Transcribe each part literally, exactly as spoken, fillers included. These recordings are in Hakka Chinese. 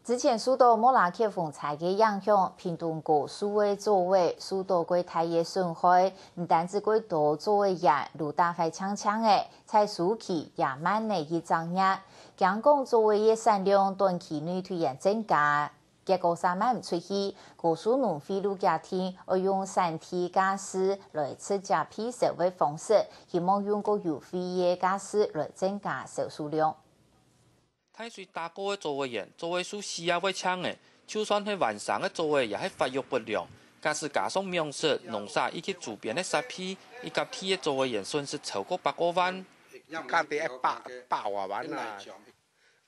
之前受到莫拉克風災个影響，屏東高樹个草仔受到過大个損害，毋單止過多草仔葉摎打壞淨淨仔，採收期也慢了一隻月。驚講草仔个產量短期內突然增加，結果煞賣毋出去，高樹農會摎決定愛用產地價數來直接配售个方式，希望用較優惠个價數來增加銷售量。 大水打過个草仔園，草仔樹死啊會淨仔，就算係完成个草仔也係發育不良。假使加上糧食、農舍以及周邊个設備，一甲地个草仔園損失超過百過萬。一甲地一百，百外萬啦。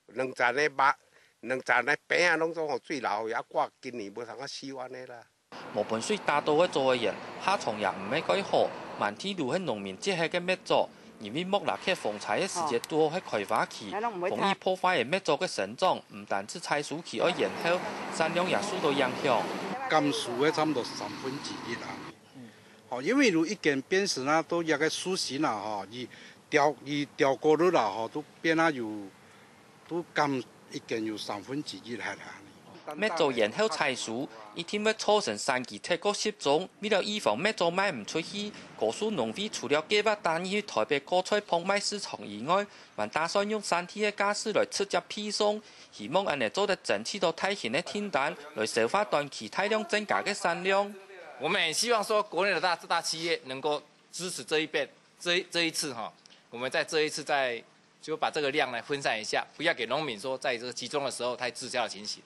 兩層个八，兩層个平啊，攏總好水流去，啊，掛今年無通啊四萬个啦。 無分水打到个草仔園，下場也毋係蓋好，滿地攏係農民積下个麥作。因為莫拉克風災个時節堵好係開花期，風雨破壞个麥作个生長，毋單止採收期愛延後，產量也受到影響。減收个差毋多三分之一啊。吼，因為如已經變成啊，都一个樹身啊，吼，佢掉，佢掉過率啦，吼，都變啊有 都減已經有三分之一忒啊。麥作延後採收，一定會造成產期忒過集中。為了預防麥作賣毋出去，高樹農會除了計畫打入去臺北果菜拍賣市場以外，還打算用產地个價數來直接配送，希望恁仔做得爭取到大型个訂單，來消化短期大量增加个產量。我們也希望說，國內的大，大企業能夠支持這一遍，這，這一次哈，我們在這一次在 就把這個量來分散一下，不要給農民說在這個集中的時候太滯銷的情形。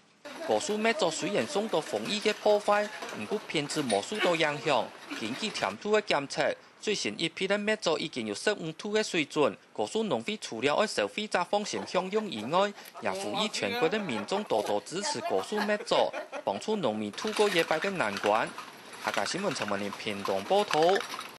高樹麥作雖然受到風雨个破壞，毋過品質無受到影響。根據甜度个檢測，最新一批个麥作已經有十五度个水準。高樹農會除了愛消費者放心享用以外，也呼籲全國个民眾多多支持高樹麥作，幫助農民渡過這擺个難關。客家新聞陳文林屏東報導。